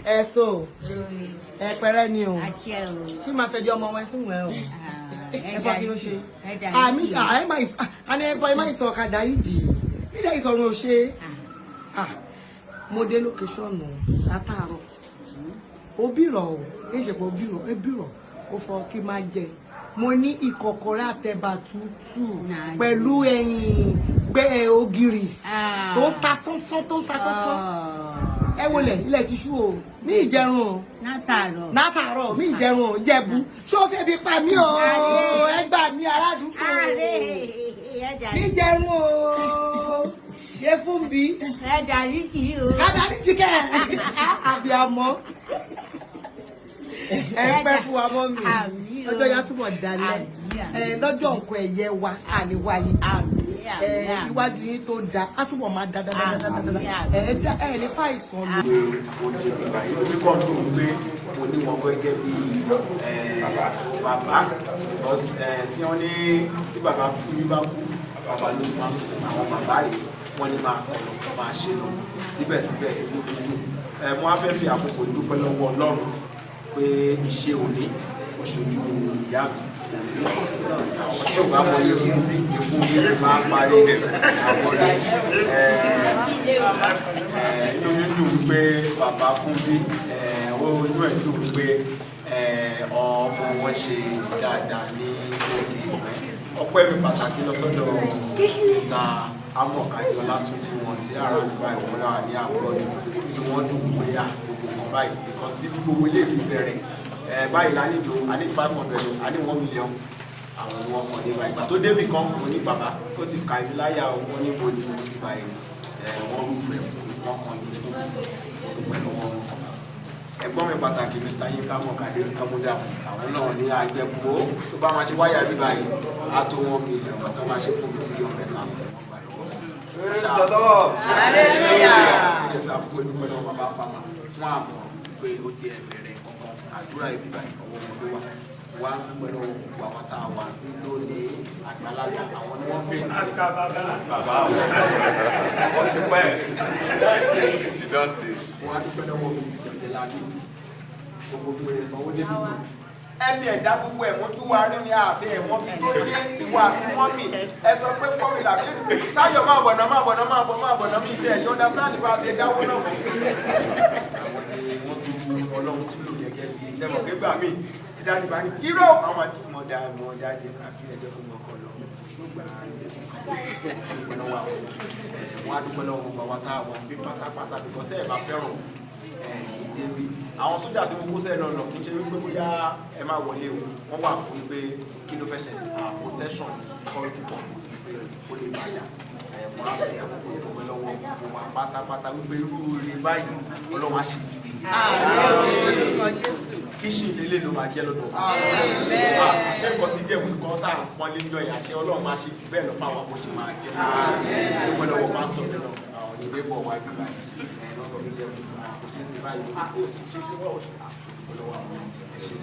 Ẹ so ẹ pẹrẹ ni o. Àṣẹ o. Ṣé máa fẹjọ́ ọmọ wọn sùn ẹ o? Ẹ fọ kí ló ṣe? Ẹ dà. Àmì ẹ máa ìsọ àní ẹ fọ ẹ máa ìsọ ọ̀kadà yìí jì nídà ìsọ̀run ò ṣe. Ah, mo dé location látàárọ̀, òbí rọ̀ o, kì í ṣe pé òbí rọ̀, ẹbí rọ̀ ó fọ kí máa jẹ. Mo ní ìkọ̀kọ̀rẹ́ àtẹ̀bà tútù pẹ̀lú ẹyin gbẹ ògìrì tó ń ta sánsán, tó ń ta sánsán. Ẹ wọlé, ilẹ̀ ti ṣú o, ní ìjẹun o. Látàárọ̀. Látàárọ̀ mi ìjẹun o, jẹ̀bú ṣó fẹ́ bí pa mí o? Ẹ gbà mí, aládùúgbò. Ààrẹ ẹ dà. Mi jẹun o, yẹ fún bí. Ẹ dàrí kì í o. Kádàrí jíkẹ́ àbíamọ, ẹ pẹ́ fún wa mọ́ mi. Àmín o. Ọjọ́ yà túbọ̀ dalẹ̀. Àmín, àmín. Ẹ lọ́jọ́ nǹkan ẹ̀yẹ wa àníwáyé. Àmín. Ẹ Àmín. iwájú yín tó da á túbọ̀ máa da da da da da da da. Àmín, àmín. Ẹ dá ẹ ní fàìsàn lò. Pé mo dé bíbá yìí, omi kàn dùn pé mo ní wọn gẹ́gẹ́ bí bàbá, because tí wọ́n ní tí bàbá fún mi bá kú, bàbá ló máa ń kú. Àwọn bàbá rẹ̀ wọ́n ní máa kọ̀ lọ, máa ṣe lọ. Síbẹ̀síbẹ̀, inú mi dùn. Mo á fẹ́ fi àkókò ìdúpẹ́ lọ́wọ́ Ọlọ́run pé iṣẹ́ òní ó ṣojú ìyá mi fún mi. Àwọn tí ò bá mọ iye fún mi, iye fún mi ti máa ń parí àwọn rẹ̀. Inú mi dùn wípé bàbá fún mi, ó inú ẹ̀ dùn wípé ọmọ wọn ṣe dáadáa ní òkè ìwẹ́. Ọpẹ́ mi pàtàkì lọ sọ́dọ̀ Mr. Amọ̀kadì Ọlátúnjí, wọn sí ara ìgbà ìwọ̀n náà ní abroad ni. Wọ́n dùn wípé à gbogbo kan báyìí, because tí gbogbo ilé ìfi bẹ̀rẹ̀ báyìí la nílò, a ní 500 o, a ní 1 million, àwọn ni wọ́n kàn dé báyìí. Ìgbà tó débì kan, mo ní bàbá ó ti kà mí láyà o. Wọ́n ní bo ní mo ní báyìí wọ́n rúfẹ́ fún mi, wọ́n kàn yín fún mi. Mo dúpẹ́ lọ́wọ́ wọn. Ẹ̀gbọ́n mi pàtàkì, Mr. Yinka Mọ̀kadé Kamudaf, àwọn náà ní àjẹpọ̀ tó bá máa ṣe wáyà bí báyìí á tó 1 million, tó máa ṣe fún mi 300,000, wọ́n gbà lọ́wọ́. Hallelujah. Ó lè fi àkókò ìdúpẹ́ lọ́wọ́ bàbá fama fún àmọ́ pé ó ti ẹ̀ bẹ̀rẹ̀ kankan àdúrà ibi báyìí, ọwọ́ wọn ló wà. Wá dúpẹ́ lọ́wọ́ gbogbo àwọn tá a wà ní lónìí, àgbàlagbà, àwọn ni wọ́n bẹ̀rẹ̀. Bàbá wọn ti pẹ́ ìdọ́tẹ̀. Wọ́n á dúpẹ́ lọ́wọ́ Mrs. Ọ̀dẹ́lábí, gbogbo bí wọ́n sanwó débi tó ẹ ti ẹ̀dá gbogbo ẹ̀ mójú wa rí ni àti ẹ̀wọ̀n bí tó dé ìwà àti wọ́n mì. Ẹ sọ pé fọ́mìlà bí Táyọ̀ máa bọ̀ náà, máa bọ̀ náà, máa bọ̀, máa bọ̀ náà, mi tẹ̀ you understand bá a ṣe dáwó náà mọ́. Àwọn ni wọ́n tún Ọlọ́run tún lò gẹ́gẹ́ bí iṣẹ́ mọ̀ pé gbà mí tí dáàdì bá ní irọ́, àwọn àti mọ̀dà mọ̀dà jẹ sàbí ẹjọ́ kó mọ̀ kọ́ lọ gbà á dúpẹ́ lọ́wọ́ àwọn. Wọ́n á dúpẹ́ lọ́wọ́ gbogbo àwọn tá a wà bí pátápátá, because ẹ̀ bá fẹ́ràn ìdèbí àwọn sójà tí mo kó sẹ́yìn náà kì í ṣe wípé bóyá ẹ máa wọlé o. Wọ́n wà fún pé kí ló fẹ́ ṣẹlẹ̀, protection, security purpose, pé ó lè bàyà. Wọ́n á fi àkókò ìdúpẹ́ lọ́wọ́ gbogbo wa pátápátá wípé irú rere báyìí, Ọlọ́run á ṣe jù kíṣìn lélẹ̀ ló máa jẹ́ lọ́dọ̀. Àṣẹ nǹkan tí jẹ́ nǹkan tá à ń pọ́n lé níjọ́ yẹn, àṣẹ Ọlọ́run máa ṣe jù bẹ́ẹ̀ lọ fáwọn bó ṣe máa jẹ́. Dúpẹ́ lọ́wọ́ pásítọ̀ mi náà, àwọn ìdílé bọ̀ wá bí báyìí ẹ̀ lọ́ sọ fún jẹ́ kò ṣe é ṣe báyìí, kò sì ṣe kí wọ́n ṣe dúpẹ́ lọ́wọ́ àwọn ẹ̀ṣẹ̀.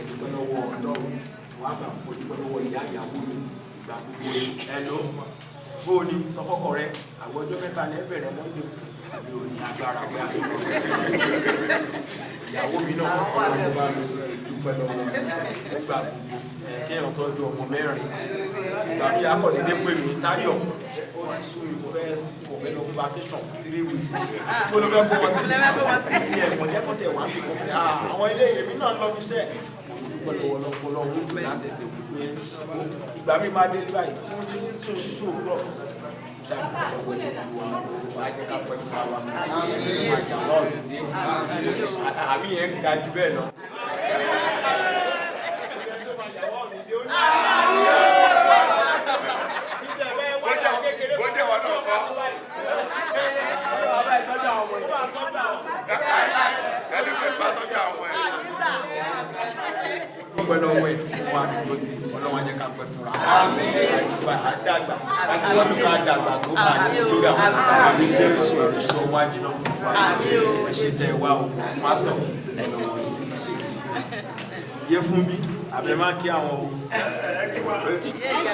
Dúpẹ́ lọ́wọ́ Ọlọ́run. Wọ́n á fà fún dúpẹ́ lọ́wọ́ ìyá ìyàwó mi ìgbà gbogbo. Ẹ ló bó o ní sọ fọ́kọ rẹ, àwọn ọjọ́ mẹ́ta ní ẹ bẹ̀rẹ̀ mọ́ndé, mi ò ní agbára pé ìyàwó mi náà, Ọlọ́run bá mi dúpẹ́ lọ́wọ́ nígbà gbogbo. Kéèyàn tọ́jú ọmọ mẹ́rin, ìgbà tí akọ̀dédé pè mí, Táyọ̀, ó ti sú mi, kò fẹ́ lọ fún vacation 3 weeks, kó ló fẹ́ kó wọn sí tí ẹ̀ kò jẹ́ kó tiẹ̀ wá ń bì kó fẹ́ àwọn ilé èmi náà lọ fi iṣẹ́. Mo dúpẹ́ lọ́wọ́ lọ́pọ̀lọpọ̀ lò láti ẹ̀tẹ̀ wí pé ìgbà mi máa dé báyìí, mo ti ń sùn ní 2 o'clock ṣàkóso ìlú wa. Jẹ́ ká pẹ́ fúnra wa, àjàlọ́ òdìdé àmì yẹn ga jù bẹ́ẹ̀ lọ. Bó jẹ́ wọn náà kọ́. Ẹni pé bá tọ́jú àwọn ẹ̀. Dúpẹ́ lọ́wọ́ ẹ̀ fún àdúgbò tí Ọlọ́wọ́n jẹ́ ká pẹ́ fúnra àdàgbà àti wọ́n ká dàgbà tó bá ní ojú àwọn àmì Jésù ìṣó wájú náà ẹ ṣe tẹ wá o. Pásítọ̀ ẹ lọ́wọ́ yé fún mi àbẹ má kí àwọn o. Ẹ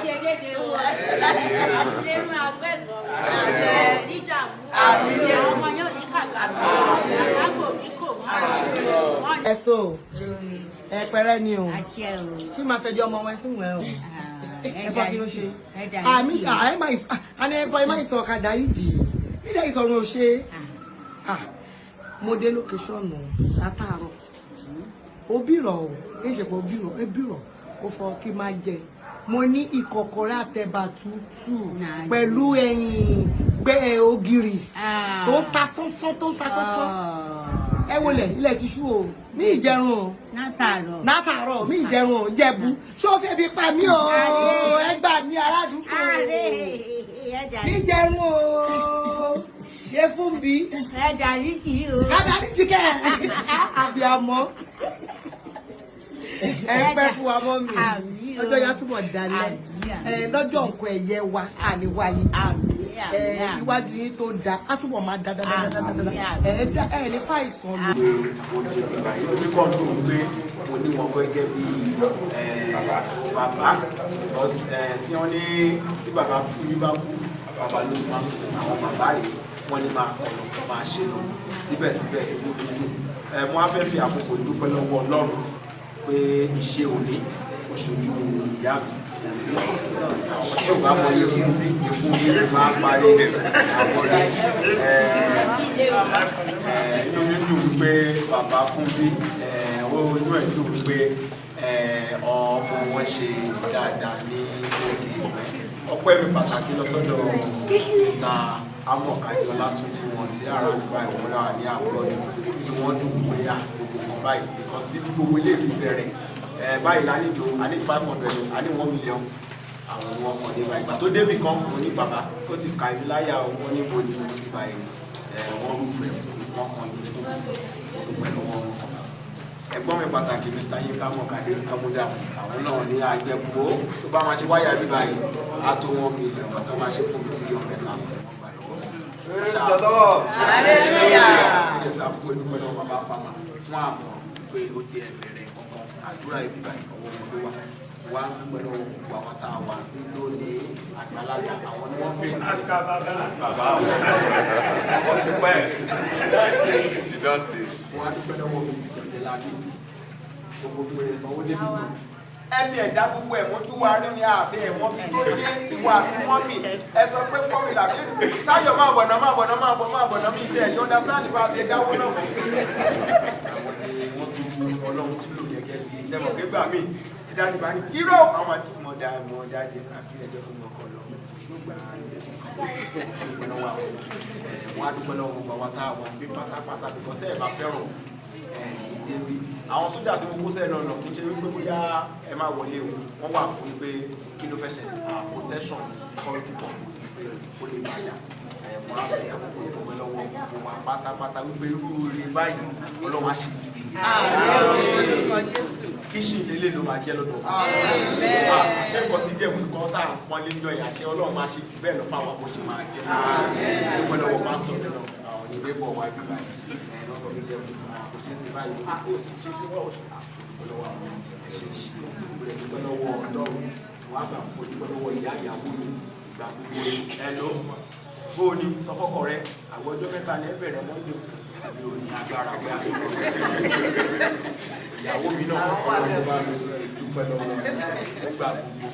ṣe déédéé o, lérú agbẹ́sọ̀ nídààmú ọmọ yóò ní kàgbà àgbò ní kò wọ́n. Ẹ so ẹ pẹrẹ ni o. Àṣẹ o. Ṣé máa fẹjọ́ ọmọ wọn sùn ẹ o? Ẹ Ẹ fọ kí ló ṣe? Ẹ dàrí Àmì jì o. àì máa ìsọ àní ẹ fọ ẹ máa ìsọ ọ̀kadà yìí jì. Nídà ìsọ̀run ò ṣe. Ah, mo dé location látàárọ̀. Òbí rọ̀ o, ìṣèpọ̀ òbí rọ̀, ẹbí rọ̀, ó fọ kí máa jẹ. Mo ní ìkọ̀kọ̀rẹ́ àtẹ̀bà tútù Nàá. pẹ̀lú ẹyin gbẹ ògìrì Ah. tó ń ta sánsán tó ń ta sánsán. Ẹ wọlé ilẹ̀ ti ṣú o, ní ìjẹun o Látàárọ̀. látàárọ̀ mi ìjẹun ò jẹ̀bú ṣó fẹ́ bí pa mí o ẹ gbà mí aládùúgbò Ààrẹ ẹ mi dàrí jẹun o yẹ fún bí ẹ dàrí jì o. kábàárì jíkẹ́ àbíamọ ẹ pẹ́ fún wa mọ́ mi Àmín o. ọjọ́ yẹn á túbọ̀ dalẹ̀ Àmín, àmín. ẹ lọ́jọ́ nǹkan ẹ̀yẹ wa àníwá yìí Àmín, ẹ àmín, àmín. iwájú yín tó da á túbọ̀ máa da da da da da da Àmín, àmín. ẹ dá ẹ ní fàìsàn lò. Pé mo dé ìgbà yìí lórí kan tó ń gbé mo ní wọn gẹ́gẹ́ bí bàbá because tí wọ́n ní tí bàbá fún mi bá kú, bàbá ló tún máa ń kú. Àwọn bàbá rẹ̀ wọ́n ní máa kọ̀ lọ máa ṣe lọ síbẹ̀síbẹ̀ inú mi dùn. Mo á fẹ́ fi àkókò ìdúpẹ́ lọ́wọ́ Ọlọ́run pé iṣẹ́ òní ó ṣojú ìyá mi fún mi. Àwọn tí ò bá mọ iye fún mi, iye fún mi ti máa ń parí àwọn rẹ̀. Inú mi dùn wípé bàbá fún mi, ó inú ẹ̀ dùn wípé ọmọ wọn ṣe dáadáa ní òkè ìwé. Ọpẹ́ mi pàtàkì lọ sọ́dọ̀ Mr. Amọ̀kadì Ọlátúnjí wọn sí ara nípa ìwọ̀n náà ní abroad tí wọ́n dùn wípé à gbogbo kan báyìí because tí gbogbo ilé fi bẹ̀rẹ̀ báyìí la nílò, a ní 500, a ní 1 million, àwọn ọmọ ọkàn dé báyìí. Ìgbà tó débì kan, mo ní bàbá ó ti kà mí láyà o, wọ́n ní bo ní mo ní báyìí wọ́n rúfẹ́ fún mi, wọ́n kàn yín fún mi, mo dúpẹ́ lọ́wọ́ wọn. Ẹ̀gbọ́n mi pàtàkì Mr. Yinka Mọ̀kadé Amúdà, àwọn náà ní àjẹpọ̀ tó bá máa ṣe wáyà bí báyìí á tó 1 million, tó máa ṣe fún mi 300,000, wọ́n gbà lọ́wọ́ mi. Ilé fi àkókò ìdúpẹ́ lọ́wọ́ bàbá fama fún àmọ́ pé ó ti ẹ̀ bẹ̀rẹ̀ kankan àdúrà ibi báyìí, ọwọ́ wọn ló wà. Wá dúpẹ́ lọ́wọ́ gbogbo àwọn tá a wà ní lónìí, àgbàlagbà, àwọn ni wọ́n bẹ̀rẹ̀ sí. Bàbá ó ti pẹ́. Ìdọ́tẹ̀. Wọ́n á dúpẹ́ lọ́wọ́ Mrs. Ọ̀dẹ́lábí gbogbo bí wọ́n sanwó débi tó. Ẹ ti ẹ̀dá gbogbo ẹ̀ mójú wa rí ni àti ẹ̀wọ̀n bí tó dé ìwọ àti wọ́n mi. Ẹ sọ pé fọ́mìlà bí Táyọ̀ máa bọ̀nà máa bọ̀nà máa bọ̀ máa bọ̀nà mi tẹ̀ yọ̀ǹda sáà nípa ṣe dáwó náà mọ́. Àwọn ni wọ́n tún Ọlọ́run tún lò gẹ́gẹ́ bí iṣẹ́ mọ̀ pé gbà mí tí dájú bá ní irọ́ àwọn àti mọ̀dà mọ̀dà jẹ sàbí ẹjọ́ tó mọ̀ kọ lọ ló gbà á ní dúpẹ́ lọ́wọ́ àwọn wọn á dúpẹ́ lọ́wọ́ gbogbo àwọn tá a wà bí pátápátá because ẹ̀ bá fẹ́ràn ìdébí àwọn sójà tí mo kó sẹ́nu ọ̀nà kì í ṣe wípé bóyá ẹ máa wọlé o, wọ́n wà fún wípé kí ló fẹ́ ṣẹlẹ̀, protection, security purpose, pé ó lè bàjá. Wọ́n á fi àkókò ìdúpẹ́ lọ́wọ́ gbogbo wa pátápátá wípé irú rere báyìí Ọlọ́run á ṣe jù kíṣì lélẹ̀ ló máa jẹ́ lọ́dọ̀ àṣẹ nǹkan tí jẹ́ nǹkan tá à ń pọ́n lé níjọ́ yẹn, àṣẹ Ọlọ́run máa ṣe jù bẹ́ẹ̀ lọ fáwọn bó ṣe máa jẹ́. Dúpẹ́ lọ́wọ́ pásítọ̀ mi náà, àwọn ìdílé bọ̀ wá bí báyìí ẹ̀ lọ́sọ̀ mi jẹ́ kò ṣe é ṣe báyìí, ó sì ṣe kí wọ́n dúpẹ́ lọ́wọ́ àwọn ẹ̀ṣẹ̀, dúpẹ́ lọ́wọ́ Ọlọ́run. Wọ́n á fà fún dúpẹ́ lọ́wọ́ ìyá ìyàwó mi ìgbà gbogbo ẹ ló bó o ní sọ fọ́kọ rẹ àwọn ọjọ́ 3 ní ẹ bẹ̀rẹ̀ Monday, mi ò ní agbára pé ìyàwó mi náà Ọlọ́run bá mi dúpẹ́ lọ́wọ́ nígbà gbogbo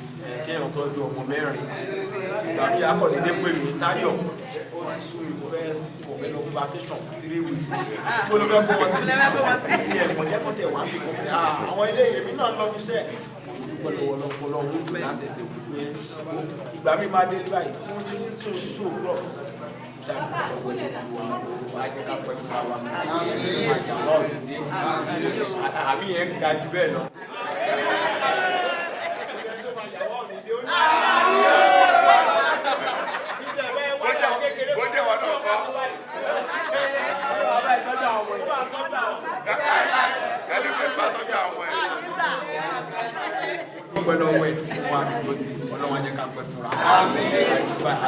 kéèyàn tọ́jú ọmọ mẹ́rin. Ìgbà tí akọ̀dédé pè mí, Táyọ̀, ó ti sú mi, kò fẹ́ lọ fún vacation 3 weeks, kó ló fẹ́ kó wọn sí tí ẹ̀ kò jẹ́ kó tiẹ̀ wá bí kò fẹ́ àwọn ilé èmi náà lọ fi iṣẹ́. Mo dúpẹ́ lọ́wọ́ lọ́pọ̀lọpọ̀ ń dùn láti ẹ̀ ti wí pé ìgbà mi máa dé báyìí mo ti ń sùn ní 2 o'clock ṣàdúpẹ́ lọ́wọ́ wa jẹ́ ká pẹ́ fúnra wa àjàwá òdìdé àmì yẹn ń ga jù bẹ́ẹ̀ lọ. Bó jẹ́ wọn náà kọ́. Ẹni pé bá tọ́jú àwọn ẹ̀. Dúpẹ́ lọ́wọ́ ẹ̀ wọ́n àdúgbò tí Ọlọ́run á jẹ́ ká pẹ́ fúnra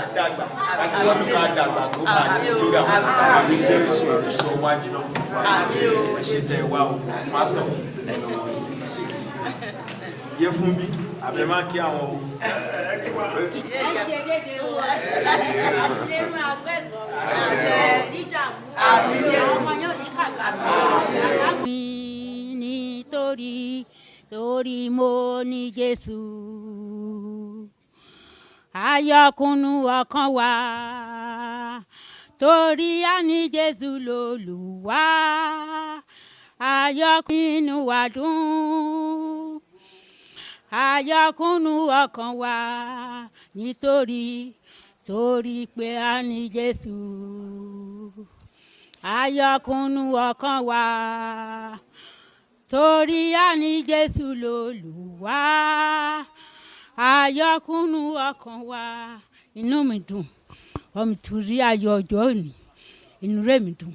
àdàgbà àti wọ́n ká dàgbà tó bá ní Nàìjíríà àmì Jésù ìṣòro wájú náà fún wa. Ẹ ṣe tẹ wá o, pásítọ̀ yé fún bí àbẹ máa kí àwọn o. Ẹ ṣe déédéé o. Lérú agbẹ́sọ̀. Nídààmú. Ọmọ yóò ní kàgbà. Mi. Nítorí torí mo ní Jésù. Ayọ̀kúnnú ọkàn wa torí a ní Jésù lólùwà. Ayọ̀kúnnú wa dùn, ayọ̀kúnnú ọkàn wa nítorí torí pé a ní Jésù. Ayọ̀kúnnú ọkàn wa torí a ní Jésù lólùwà. Ayọ̀kúnnú ọkàn wa. Inú mi dùn ọmọ torí ayọ̀ ọjọ́ òní, inú rẹ̀ mi dùn.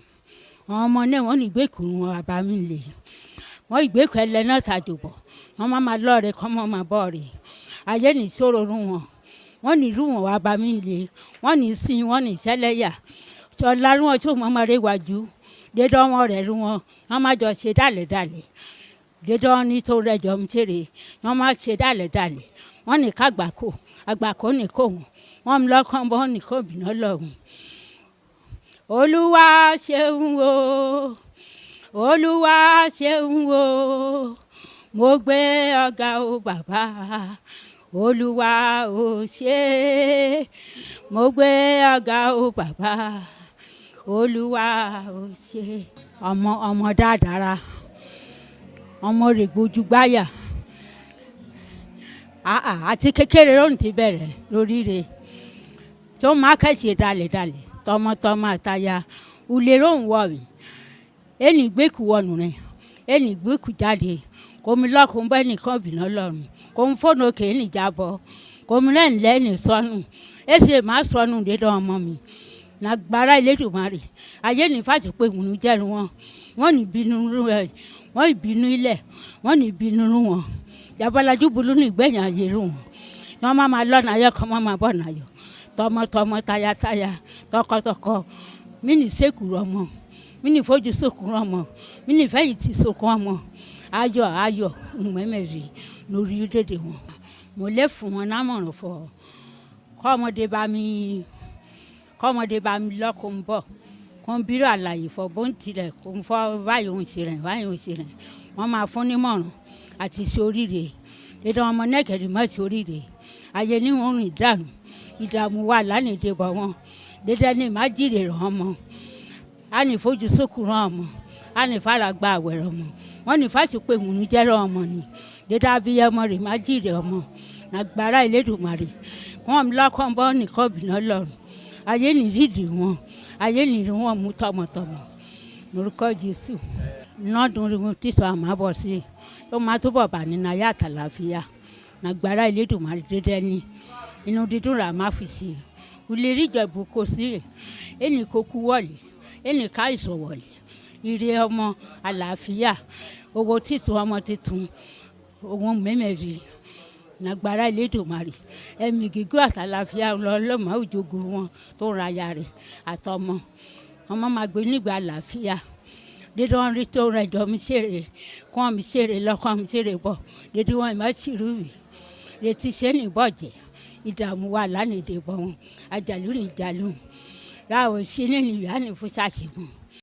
Àwọn ọmọ náà wọ́n ní ìgbékùn wọn bàbá mi lè wọ́n ìgbékùn ẹlẹ́ náà tàjòbọ̀ wọ́n má máa lọ́ọ̀rẹ́ kọ́ mọ́ máa bọ̀ rẹ̀ ayé ní sọ̀rọ̀ rú wọn, wọ́n ní irú wọn wà bá mi lè wọ́n ní sin wọ́n ní sẹ́lẹ̀yà ọ̀la rú wọn tí wọ́n máa rẹ̀ wájú dédé wọn rẹ̀ rú wọn, wọ́n má jọ ṣe dálẹ̀dálẹ̀ dédé wọn ní tó rẹ̀ jọ ń ṣeré wọ́n má ṣe dálẹ̀dálẹ̀ wọ́n ní kágbákò àgbákò ní kò wọ́n wọ́n lọ́kàn bọ́ ní kò bìnà lọ́rùn. Olúwa ṣeun o, Olúwa ṣeun o, mo gbé ọ̀gá o bàbá, Olúwa ò ṣe, mo gbé ọ̀gá o bàbá, Olúwa ò ṣe. Ọmọ ọmọ dáadáa, ọmọ rẹ̀ gbójú gbáyà àti kékeré lóhùn ti bẹ̀rẹ̀ lóríire tó máa kẹ́sì dalẹ̀dalẹ̀ tọmọtọmọ àtaya ulẹ̀ lóhùn wọ̀ mí ẹnì gbẹ́kù wọnù rẹ̀ ẹnì gbẹ́kù jáde kòmí lọ́kùn bẹ́ẹ̀ nìkan bìnà lọ́rùn kòmí fóònù òkè ẹnì jábọ́ kòmí lẹ́yìn lẹ́yìn sọnù ẹsẹ̀ má sọnù dédé ọmọ mi nàgbára Elédùmarè ayé ní fàtí pé ìwúnú jẹ́rìí wọn wọ́n ní bínú rẹ̀ wọ́n ìbínú ilẹ̀ wọ́n ní bínú wọn jabalaju bulu ní ìgbẹ̀yìn ayé rú wọn wọ́n má máa lọ́nà ayọ̀ kan má máa bọ̀ náyọ̀ tọmọtọmọ tayataya tọkọtọkọ mí ní sèkúrú ọmọ mí ní fojú sókun ọmọ mí ní fẹ̀yìntì sókun ọmọ ayọ̀ ayọ̀ mẹ́mẹ́rì lórí dédé wọn. Mo lè fún wọn lámọ̀ràn fọ kọ́mọdé bá mi kọ́mọdé bá mi lọ́kọ̀ ń bọ̀ kó ń bírò àlàyé fọ bó ń tilẹ̀ kó ń fọ báyìí òun ṣe rìn báyìí òun ṣe rìn wọ́n máa fún nímọ̀ràn àti ṣe oríire dédé ọmọ nẹ́kẹ̀rì mọ́ ṣe oríire ayé ní wọn rìn dànù ìdààmú wà lánàá bọ̀ wọn dédé ní má jìrè ràn ọmọ á ní fojú sókun ràn ọmọ á ní fara gba àwẹ̀rẹ̀ ọmọ wọn ní fásitì pé mùnú jẹ́rọ ọmọ ni dédé abiyamọ rè má jìrè ọmọ nàgbára Elédùmarè wọn lọ́kàn bọ́ nìkan bìnà lọ́rùn ayé ní rídì wọn ayé ní rí wọn mú tọmọtọmọ lórúkọ Jésù nọdún rí wọn títọ àmà bọ̀ sí i ó máa túbọ̀ bà nínú ayé àtàlàfíà nàgbára Elédùmarè dédé ní inú dídùn rà má fi sí i ulè rí ìjẹ̀bù kò sí ẹnì kò kú wọ̀lì ẹnì ká ìsọ̀wọ̀lì ire ọmọ àlàáfíà owó títun ọmọ títun ohun mẹ́mẹ́rì nàgbára Elédùmarè ẹ̀mí gígùn àtàlàáfíà lọ́lọ́mọ òjògùn wọn tó ń ra aya rẹ̀ àtọmọ ọmọ máa gbé nígbà àlàáfíà dédé wọn rí tó rẹ jọ mi ṣeré kọ́ mi ṣeré lọ́kọ́ mi ṣeré bọ̀ dédé wọn ìmọ̀ ṣìrú mi retí sẹ́ni bọ̀jẹ̀ ìdààmú wà lánàá bọ̀ wọn àjàlú nìjàlú ráwọ̀ sí nínú ìyá ní fún ṣàṣìmọ̀.